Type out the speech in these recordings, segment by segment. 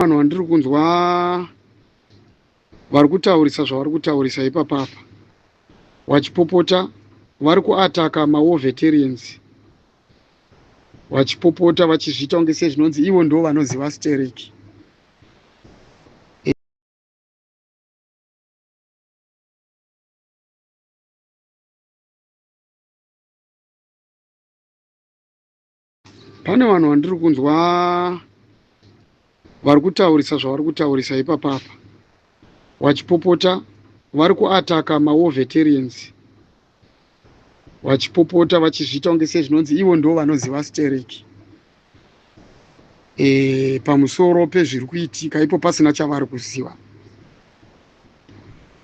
Vanhu vandiri kunzwa vari kutaurisa zvavari kutaurisa ipapapa vachipopota, vari kuataka mawar veterans vachipopota vachizviita kunge sezvinonzi ivo ndo vanoziva stereki. Pane vanhu vandiri kunzwa vari kutaurisa zvavari kutaurisa ipapapa vachipopota, vari kuataka mawar veterans vachipopota vachizviita kunge sezvinonzi ivo ndo vanoziva stereki pamusoro pezviri kuitika ipo pasina chavari kuziva.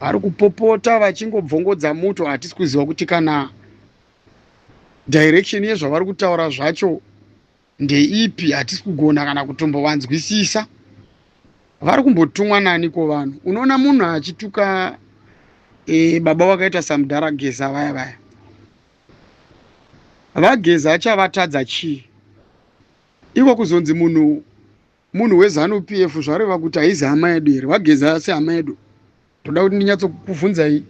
Vari kupopota vachingobvongodza muto, hatisi kuziva kuti kana direction yezvavari kutaura zvacho ndeipi, hatisi kugona kana kutombovanzwisisa. Vari kumbotumwa nani ko vanhu? Unoona munhu achituka baba vakaita samudhara Geza vaya vaya, vaGeza achavatadza chii? Iko kuzonzi munhu weZanu PF zvareva kuti haizi hama yedu here? VaGeza sehama yedu. Ndoda kuti ndinyatsokubvunzai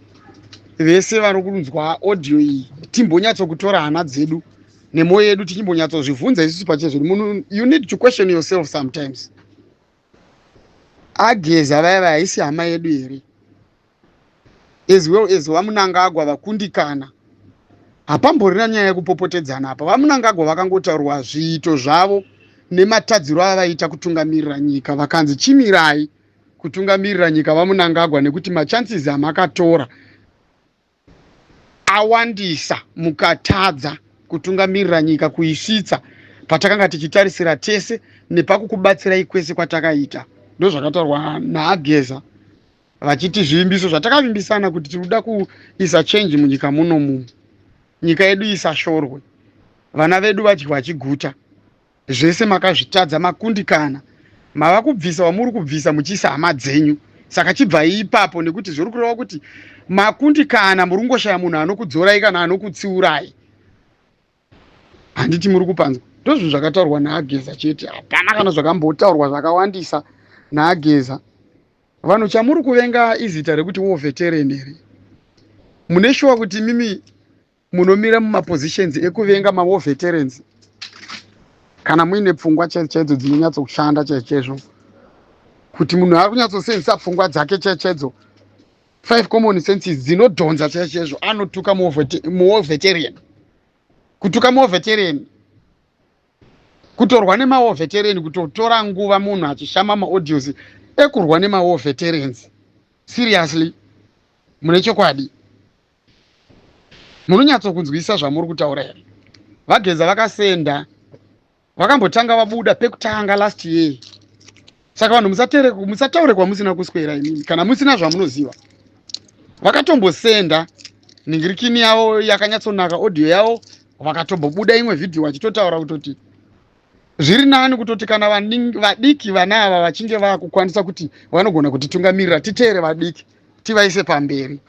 vese vari kunzwa audio iyi, timbonyatsokutora hana dzedu nemwoyo yedu tichimbonyatsozvibvunza isusu pachezvedu. Munhu, you need to question yourself sometimes. Ageza vaya vaya haisi hama yedu here? As well as vaMunangagwa vakundikana, hapamborina nyaya yekupopotedzana apa. VaMunangagwa vakangotaurwa zviito zvavo nematadziro avaita kutungamirira nyika, vakanzi chimirai kutungamirira nyika vaMunangagwa nekuti machances amakatora awandisa, mukatadza kutungamirira nyika kuisvitsa patakanga tichitarisira tese nepakukubatsirai kwese kwatakaita. Ndozvakataurwa naAgeza vachiti zvivimbiso zvatakavimbisana kuti tiri kuda kuisa change munyika munomu, nyika yedu isashorwe, vana vedu vadye vachiguta, zvese makazvitadza, makundikana, mava kubvisa wamuri kubvisa muchiisa hama dzenyu. Saka chibvai ipapo nekuti zviri kureva kuti makundikana, muri kungoshaya munhu anokudzorai kana anokutsiurai. Handiti muri kupanzwa? Ndozvinhu zvakataurwa naAgeza chete, hapana kana zvakambotaurwa zvakawandisa naAgeza. Vanhu, chamuri kuvenga izita rekuti war veteran here? Mune shuwa kuti mimi munomira mumapositions ekuvenga mawar veterans kana muine pfungwa chaidzo chaidzo dzinonyatsokushanda chaizvo chaizvo, kuti munhu ari kunyatsosenzesa pfungwa dzake chaidzo chaidzo, five common senses dzinodhonza chaizvo chaizvo, anotuka muwar veteran? Kutuka muwar veteran, kutorwa nemawar veteran, kutotora nguva munhu achishama maaudios ekurwa nemawar veterans, seriously? Mune chokwadi munonyatsokunzwisisa zvamuri kutaura here? VaGeza vakasenda, vakambotanga vabuda pekutanga last year. Saka vanhu, musataure kwamusina kuswera imimi kana musina zvamunoziva. Vakatombosenda ningirikini yavo yakanyatsonaka, audio yavo, vakatombobuda imwe vhidhiyo vachitotaura kutoti zviri nani kutoti kana vadiki vana ava vachinge vaakukwanisa kuti vanogona kutitungamirira, titeere vadiki, tivaise pamberi.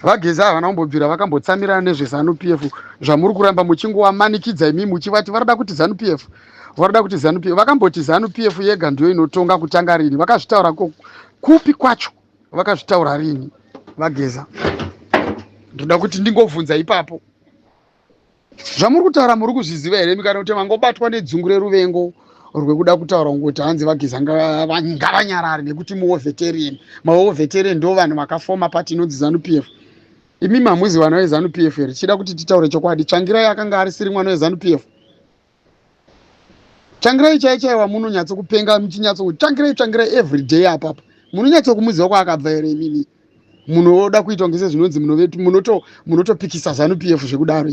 VaGeza havana kumbobvira vakambotsamirana nezveZanu PF zvamuri kuramba muchingowamanikidza imi muchivati varida kuti ZANU PF, varida kuti ZANU PF. Vakamboti ZANU PF yega ndiyo inotonga kutanga rini? Vakazvitaura kupi kwacho? Vakazvitaura rini vaGeza? Ndoda kuti ndingobvunza ipapo. Zvamuri kutaura muri kuzviziva here kana kuti mangobatwa nedzungu reruvengo rwekuda kutaura kungoti hanzi vaGeza ngavanyarare nekuti muwar veteran? Mawar veteran ndo vanhu vakafoma pati inonzi ZANU PF. Imi mamuzi vana veZANU PF here? Tichida kuti titaure chokwadi, Tsvangirai akanga arisiri mwana weZANU PF? Tsvangirai chai chaiwa munonyatsokupenga muchinyatsokuti Tsvangirai, Tsvangirai everyday apapa, munonyatsokumuziva kwaakabva here imimi? Munoda kuitwa ngese zvinonzi munotopikisa ZANU PF zvekudaro.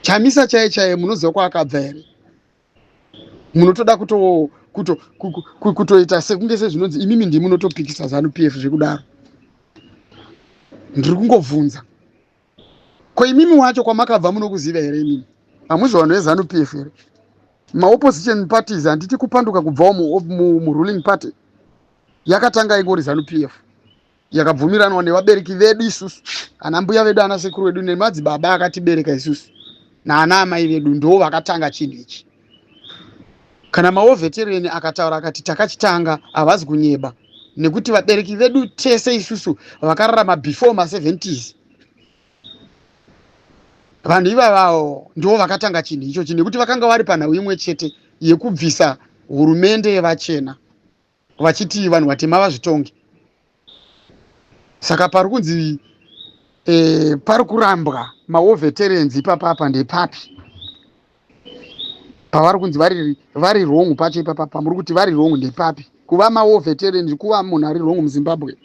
Chamisa chaiye chaiye munoziva kwaakabva here? Munotoda kutoita sekunge sezvinonzi imimi ndimi munotopikisa ZANU PF zvekudaro. Ndiri kungobvunza, ko imimi wacho kwamakabva munokuziva here imimi? Hamuzi vanhu veZANU PF here? Maopposition parties handiti kupanduka kubvawo muruling party? Yakatanga ingori ZANU PF yakabvumiranwa nevabereki vedu isusu, ana mbuya vedu, ana sekuru vedu nemadzibaba akatibereka isusu naana amai vedu, ndo vakatanga chinhu ichi. Kana mawar veteran akataura akati takachitanga, havazi kunyeba, nekuti vabereki vedu tese isusu vakararama before ma70s, vanhu ivavavo ndo vakatanga chinhu ichochi, nekuti vakanga vari panhau imwe chete yekubvisa hurumende yevachena, vachiti vanhu vatema vazvitonge. Saka pari kunzi pari kurambwa mawar veterans ipapapa ndepapi? Pavari kunzi vari wrong pacho ipapapa, muri kuti vari wrong ndepapi? Kuva mawar veterans, kuva munhu ari wrong muZimbabwe?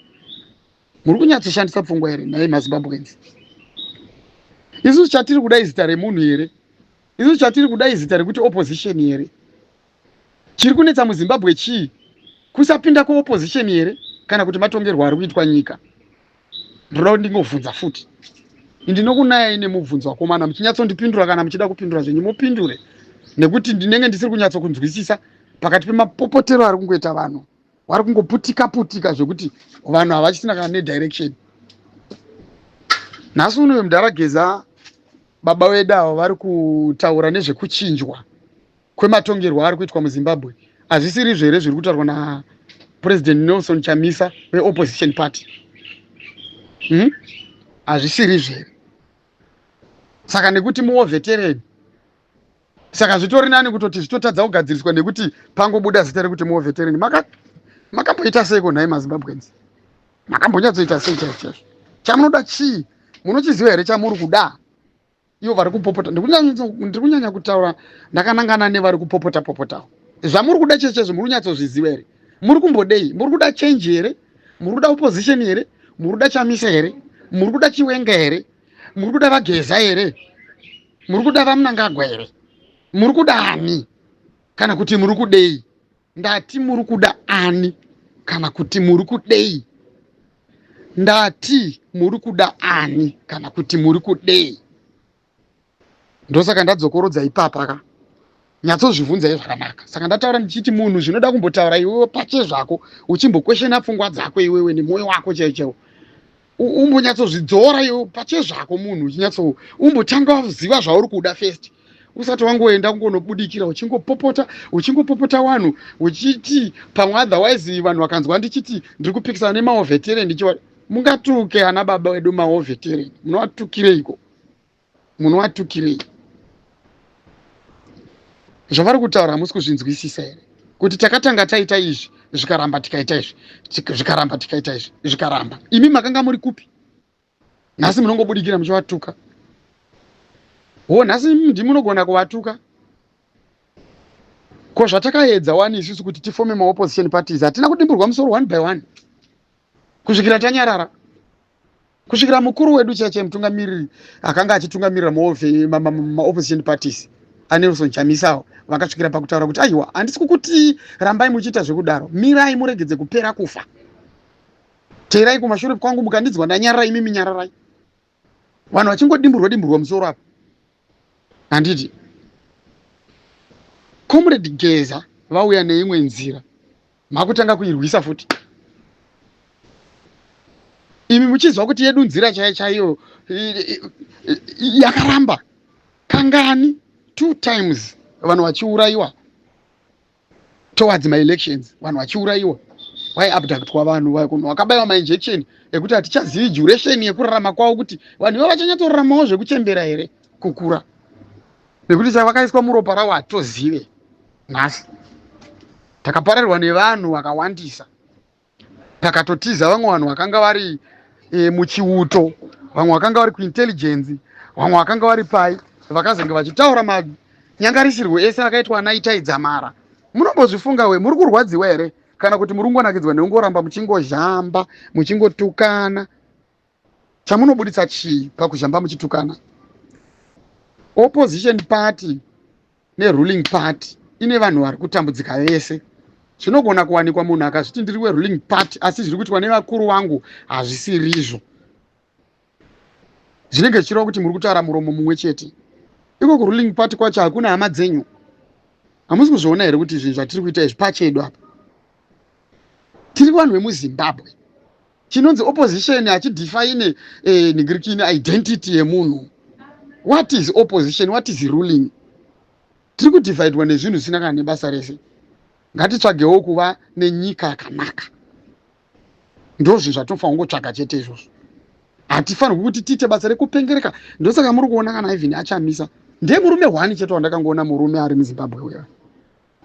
Muri kunyatsoshandisa pfungwa here nhai maZimbabweans? Isusu chatiri kuda izita remunhu here? Isusu chatiri kuda izita rekuti opposition here? Chiri kunetsa muZimbabwe chii? Kusapinda kweopposition here, kana kuti matongerwo ari kuitwa nyika? Ndoda kuti ndingovhunza futi. Ndinokunayai nemubvunzo, vakomana, muchinyatsondipindura. Kana muchida kupindura zvenyu, mupindure, nekuti ndinenge ndisiri kunyatsokunzwisisa pakati pemapopotero ari kungoita vanhu. Vari kungoputika putika zvekuti vanhu havachisina kana nedirection. Nhasi unoyo mudhara Geza, baba vedu avo, vari kutaura nezvekuchinjwa kwematongerwo ari kuitwa muZimbabwe. Hazvisirizvo here zviri kutaurwa naPresident Nelson Chamisa veopposition party? Hazvisirizvo here? Saka nekuti muwar veteran, saka zvitori nani kutoti zvitotadza kugadziriswa nekuti pangobuda zita rekuti muwar veteran? Makamboita seiko nhai maZimbabweans? Makambonyatsoita sei chaizvo chaizvo? Chamunoda chii? Munochiziva here chamuri kuda? Ivo vari kupopota, ndiri kunyanya kutaura ndakanangana nevari kupopota popotawo. Zvamuri kuda chaizvo chaizvo, muri kunyatsozviziva here? Muri kumbodei? Muri kuda change here? Muri kuda opposition here? Muri kuda Chamisa here? Muri kuda Chiwenga here? Muri kuda vaGeza here? Muri kuda vaMnangagwa here? Muri kuda ani, kana kuti muri kudei? Ndati muri kuda ani, kana kuti muri kudei? Ndati muri kuda ani, kana kuti muri kudei? Ndosaka ndadzokorodza ipapa ka. Nyatsozvibvunzai zvakanaka. Saka ndataura ndichiti munhu zvinoda kumbotaura iwewe pache zvako, uchimbokweshena pfungwa dzako iwewe nemwoyo wako chaiwo chaiwo, umbonyatsozvidzora iwe pache zvako munhu, uchinyatso umbotanga waziva zvauri kuda first, usati wangoenda kungonobudikira uchingopopota, uchingopopota vanhu, uchiti pamwe otherwise vanhu vakanzwa ndichiti ndiri kupikisana nemawar veteran, ndichiva mungatuke ana baba vedu mawar veteran. Munovatukireiko? Munovatukirei? Zvavari kutaura hamusi kuzvinzwisisa here, kuti takatanga taita izvi zvikaramba, tikaita izvi zvikaramba, tikaita izvi zvikaramba? Imi makanga muri kupi? Nhasi munongobudikira muchivatuka. Ho, nhasi ndimunogona kuvatuka. Ko zvatakaedza wani isusu kuti tifome maopposition parties, hatina kudimburwa musoro one by one kusvikira tanyarara, kusvikira mukuru wedu chaiche, mutungamiriri akanga achitungamirira maopposition parties, aNelson Chamisawo, vakasvikira pakutaura kuti, "Aiwa, handisi kukuti rambai muchiita zvekudaro. Mirai, muregedze kupera kufa. Teerai kumashure kwangu. Mukandidzwa ndanyarara, imimi nyararai." Vanhu vachingodimburwa dimburwa musoro apa. Handiti Comrade Geza vauya neimwe nzira, makutanga kuirwisa futi, imi muchizwa kuti yedu nzira chaiyo chaiyo yakaramba kangani? Two times vanhu vachiurayiwa towards maelections, vanhu vachiurayiwa, vaiabductwa, vanhu vakabayiwa mainjection ekuti hatichazivi duration yekurarama kwavo, kuti vanhu ivo vachanyatsoraramawo zvekuchembera here, kukura, nekuti chavakaiswa muropa ravo hatozive. Nhasi takapararwa nevanhu vakawandisa, pakatotiza vamwe vanhu vakanga vari muchiuto, vamwe vakanga vari kuintelligence, vamwe vakanga vari pai, vakazenge vachitaura manyangarisirwo ese akaitwa anaItai Dzamara. Munombozvifunga we? Muri kurwadziwa here, kana kuti muri kungonakidzwa neungoramba muchingozhamba, muchingotukana? Chamunobuditsa chii pakuzhamba muchitukana? Opposition party neruling party ine vanhu vari kutambudzika vese. Zvinogona kuwanikwa munhu akazviti ndiri weruling party, asi zviri kuitwa nevakuru vangu hazvisirizvo. Zvinenge zvichireva kuti muri kutaura muromo mumwe chete. Iko kuruling party kwacho hakuna hama dzenyu? Hamusi kuzviona here kuti zvinhu zvatiri kuita izvi pachedu apa, tiri vanhu vemuZimbabwe? Chinonzi opposition hachidefine nigirikini identity yemunhu. What is opposition? What is ruling? Tiri kudivhaidwa nezvinhu zvisina kana nebasa rese. Ngatitsvagewo kuva nenyika yakanaka. Ndozvinhu zvatinofanira kungotsvaga chete izvozvo. Hatifanirwi kuti tiite basa rekupengereka. Ndosaka muri kuona kana even achamisa ndiye murume hwani chete wandakangoona murume ari muZimbabwe uya.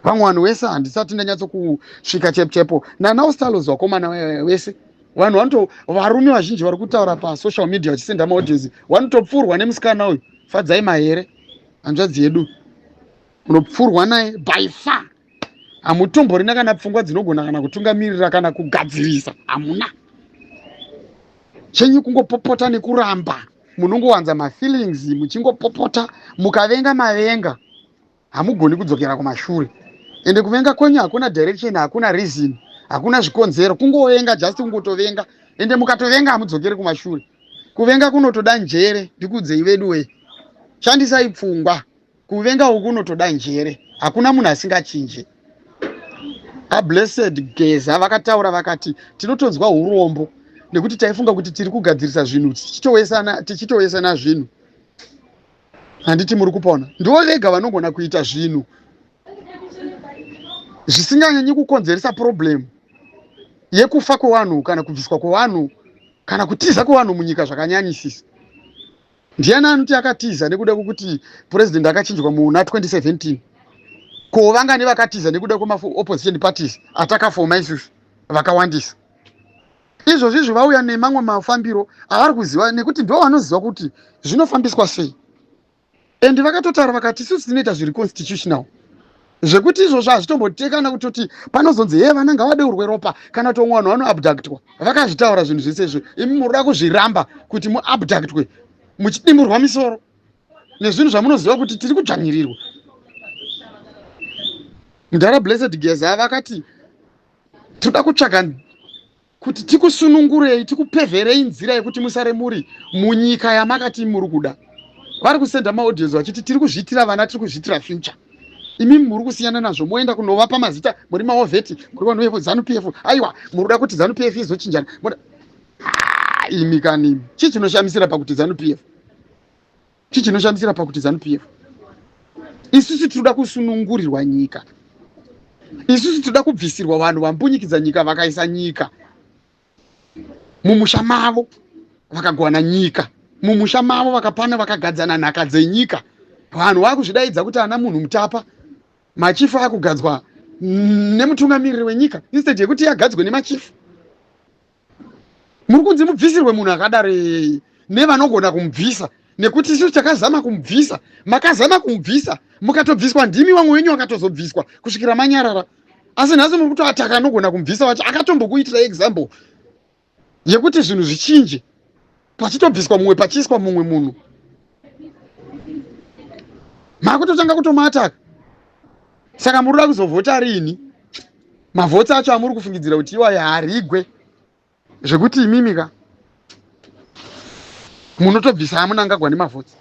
Vamwe vanhu vese handisati ndanyatso kusvika chepo chepo nanaostalos vakomana vese vanhu vanoto varume vazhinji vari kutaura pasocial media vachisenda maaudios vanotopfurwa nemusikana uyu Fadzai Mahere hanzvadzi yedu munopfurwa naye by far. Hamutomborina kana pfungwa dzinogona kana kutungamirira kana kugadzirisa, hamuna chenyu kungopopota nekuramba. Munongowanza mafeelings muchingopopota, mukavenga mavenga, hamugoni kudzokera kumashure. Ende kuvenga kwenyu hakuna direction, hakuna reason, hakuna zvikonzero, kungovenga, just kungotovenga. Ende mukatovenga hamudzokeri kumashure. Kuvenga kunotoda njere, ndikudzei vedu wee, shandisai pfungwa. Kuvenga uku kunotoda njere, hakuna munhu asingachinje. ABlessed Geza vakataura vakati tinotonzwa urombo nekuti taifunga kuti tiri kugadzirisa zvinhu tichitowesana zvinhu. Handiti muri kupona? Ndivo vega vanogona kuita zvinhu zvisinganyanyi kukonzeresa problem yekufa kwevanhu kana kubviswa kwevanhu kana kutiza kwevanhu munyika zvakanyanyisisa. Ndiani anoti akatiza nekuda kwekuti president akachinjwa muna 2017? Ko vangani vakatiza nekuda kwemaopposition parties atakafoma isusu vakawandisa? Izvozvi izvi vauya nemamwe mafambiro avari kuziva nekuti ndo vanoziva kuti zvinofambiswa sei. And vakatotaura vakati isusu tinoita zviri constitutional, zvekuti izvozvo hazvitombotekana kutoti panozonzi he vana ngavadeurwe ropa kana kuti vamwe vanhu vanoabductwa. Vakazvitaura zvinhu zvese izvo, imi munoda kuzviramba kuti muabductwe muchidimburwa misoro nezvinhu zvamunoziva kuti tiri kudzvanyirirwa. Mudhara Blessed Geza vakati tinoda kutsvaga kuti tikusunungurei, tikupevherei nzira yekuti musare muri munyika yamakati muri kuda. Vari kusenda maaudios vachiti tiri kuzviitira vana, tiri kuzviitira future. Imi muri kusiyana nazvo, moenda kunovapa mazita, muri maovheti, muri vanhu veZanu PF. Aiwa, muri kuda kuti ZANU PF izochinjana. Imi kani, chii chinoshamisira pakuti ZANU PF? Chii chinoshamisira pakuti ZANU PF? Isusu tinoda kusunungurirwa nyika. Isusu tinoda kubvisirwa vanhu vambunyikidza nyika, vakaisa nyika mumusha mavo, vakagwana nyika mumusha mavo, vakapana vakagadzana nhaka dzenyika. Vanhu vakuzvidaidza kuti ana munhu mutapa, machifu akugadzwa nemutungamiriri wenyika instead yekuti yagadzwe nemachifu. Muri kunzi mubvisirwe munhu akadaro nevanogona kumubvisa, nekuti isusu takazama kumubvisa, makazama kumubvisa mukatobviswa, ndimi vamwe wenyu vakatozobviswa kusvikira manyarara. Asi nhasi muri kutoataka anogona kumubvisa wacho akatombokuitira example yekuti zvinhu zvichinje, pachitobviswa mumwe pachiiswa mumwe munhu, makutotanga kutomuataka. Saka muri kuda kuzovhota rini? Mavhotsi acho amuri kufungidzira kuti iwayo haarigwe, zvekuti imimi ka munotobvisa hamunangagwa nemavhotsi.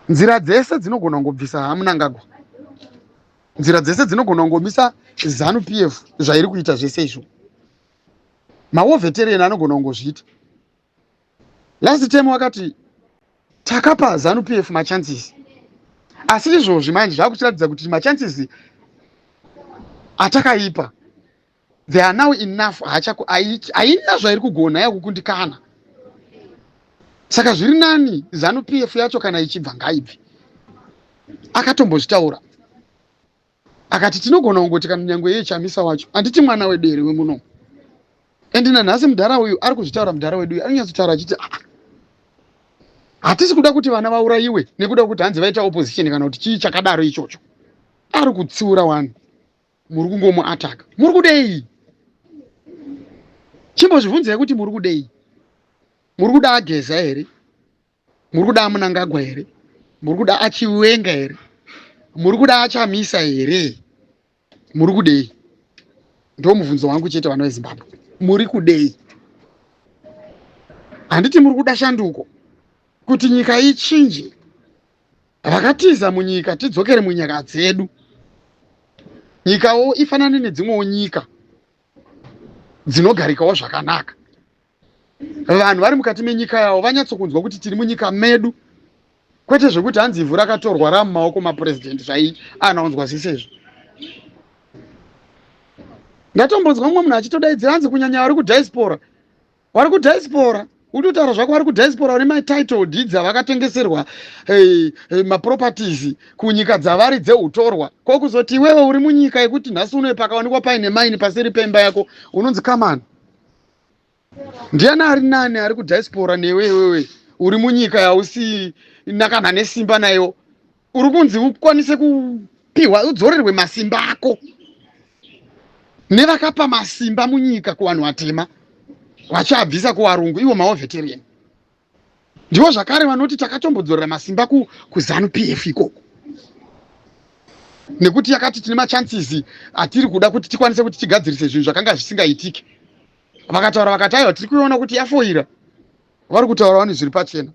Nzira dzese dzinogona kungobvisa hamunangagwa, nzira dzese dzinogona kungomisa ZANU PF zvairi kuita zvese izvo, mawar veteran anogona kungozviita. Last time wakati takapa ZANU PF machances, asi izvozvi manje zvakuchiratidza kuti machances atakaipa, they are now enough, haina zvairi kugona, yakukundikana. Saka zviri nani ZANU PF yacho kana ichibva ngaibve. Akatombozvitaura akati tinogona kungoti kana nyange iye Chamisa wacho, handiti mwana wedu here wemuno? And nanhasi mudhara uyu ari kuzvitaura, mudhara wedu uyu anonyatsotaura achiti ah, hatisi kuda kuti vana vaurayiwe nekuda kuti hanzi vaita opposition kana kuti chii chakadaro ichocho. Ari kutsiura vanhu, muri kungomuataka. Muri kudei? Chimbozvibvunzai kuti muri kudei? Muri kuda aGeza here? Muri kuda aMunangagwa here? Muri kuda aChiwenga here? Muri kuda aChamisa here? Muri kudei? Ndo mubvunzo wangu chete, vana veZimbabwe. Muri kudei? Handiti muri kuda shanduko kuti nyika ichinje, vakatiza munyika tidzokere munyika dzedu, nyikawo ifanane nedzimwewo nyika dzinogarikawo zvakanaka, vanhu vari mukati menyika yavo vanyatsokunzwa kuti tiri munyika medu. Kwete zvekuti hanzi ivhu rakatorwa ramumaoko mapurezidendi zvai anaunzwa zvese izvo. Ndatombonzwa mumwe munhu achitodaidzira hanzi kunyanya vari kudiaspora. Vari kudiaspora utotaura zvako vari kudiaspora vane matitle deeds avakatengeserwa hey, hey, maproperties kunyika dzavari dzeutorwa. Ko kuzoti iwewe uri munyika yekuti nhasi unoye pakawanikwa paine maini paseri pemba yako unonzi kamani. Ndiani ari nani ari kudiaspora newe iwewe uri munyika yausina kana nesimba nayo uri kunzi ukwanise kupiwa udzorerwe masimba ako nevakapa masimba munyika kuvanhu vatema vachiabvisa kuvarungu ivo maoveterian ndivo zvakare vanoti takatombodzorera masimba kuzanu pf ikoko nekuti yakati tine machances atiri kuda kuti tikwanise kuti tigadzirise zvinhu zvakanga zvisingaitiki vakataura vakati aiwa tiri kuiona kuti yafoira vari kutaura vani zviri pachena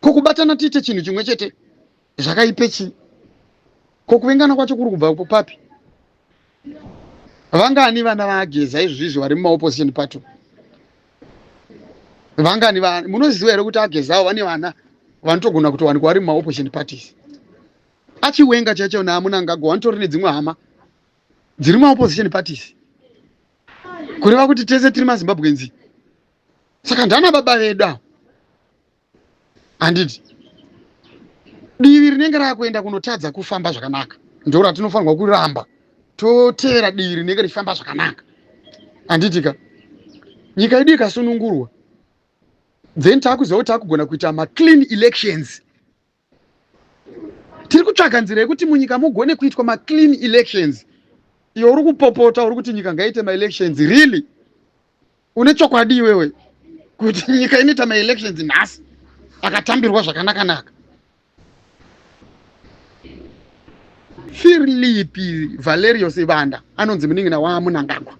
ko kubatana tiite chinhu chimwe chete zvakaipe chii ko kuvengana kwacho kuri kubva papi vangani vana vaageza izvozvizvi vari mumaopposition party vangani munoziva here kuti agezawo vane vana vanotogona kutowanikwa vari mumaopposition parties achiwenga chaicho naamunangagwa vanotori nedzimwe hama dziri mumaopposition parties kureva kuti tese tiri mazimbabwenzi saka ndana baba vedu avo handiti divi rinenge rakuenda kunotadza kufamba zvakanaka ndo ratinofanirwa kuramba toteera divi rinenge richifamba zvakanaka handitika nyika yedu ikasunungurwa then taakuziva kuti taakugona kuita maclean elections tiri kutsvaga nzira yekuti munyika mugone kuitwa maclean elections iwe uri kupopota uri kuti nyika ngaiite maelections really une chokwadi iwewe kuti nyika inoita maelections nhasi akatambirwa zvakanakanaka Philipi Valerio Sibanda anonzi munin'ina waMunangagwa.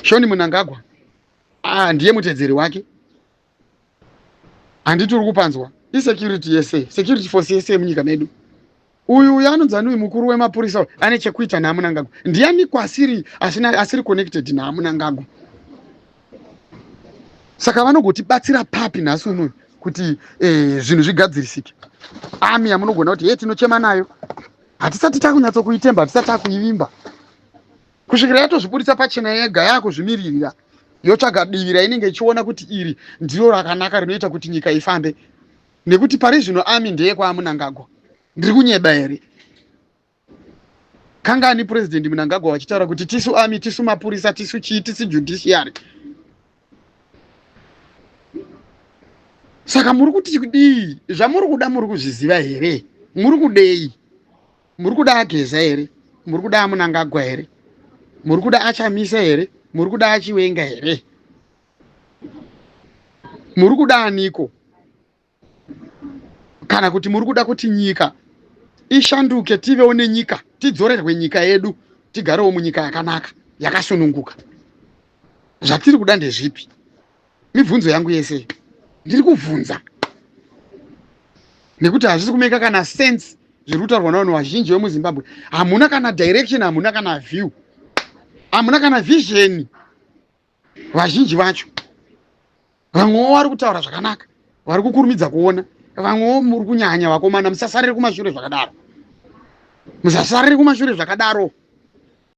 Shoni Munangagwa ah, ndiye mutedzeri wake. Handiti uri kupanzwa isecurity yese security force yese yemunyika medu uyu uyu anonzi ani uyu mukuru wemapurisa ane chekuita naamunangagwa ndianiko asiri asina asiri connected naamunangagwa saka vanogotibatsira papi nhasi unoyu kuti eh, zvinhu zvigadzirisike ami yamunogona kuti he tinochema nayo hatisati takunyatsokuitemba hatisati takuivimba kusvikira yatozviburitsa pachena yega yakuzvimiririra yotsvaga divi rainenge ichiona kuti iri ndiro rakanaka rinoita kuti nyika ifambe nekuti pari zvino ami ndeyekwamunangagwa ndiri kunyeba here kangani president munangagwa vachitaura kuti tisu ami tisu mapurisa tisu chii tisu judiciary saka muri kuti kudii zvamuri kuda muri kuzviziva here muri kudei Muri kuda aGeza here? Muri kuda aMunangagwa here? Muri kuda aChamisa here? Muri kuda aChiwenga here? Muri kuda aniko? Kana kuti muri kuda kuti nyika ishanduke tivewo nenyika tidzorerwe nyika yedu tigarewo munyika yakanaka yakasununguka zvatiri kuda ndezvipi mibvunzo yangu yese ndiri kubvunza nekuti hazvisi kumeka kana sense zviri kutaurwa navanhu vazhinji vemuzimbabwe hamuna kana direction hamuna kana view hamuna kana vision vazhinji vacho vamwewo vari kutaura zvakanaka vari kukurumidza kuona vamwewo muri kunyanya vakomana musasarire kumashure zvakadaro musasarire kumashure zvakadaro.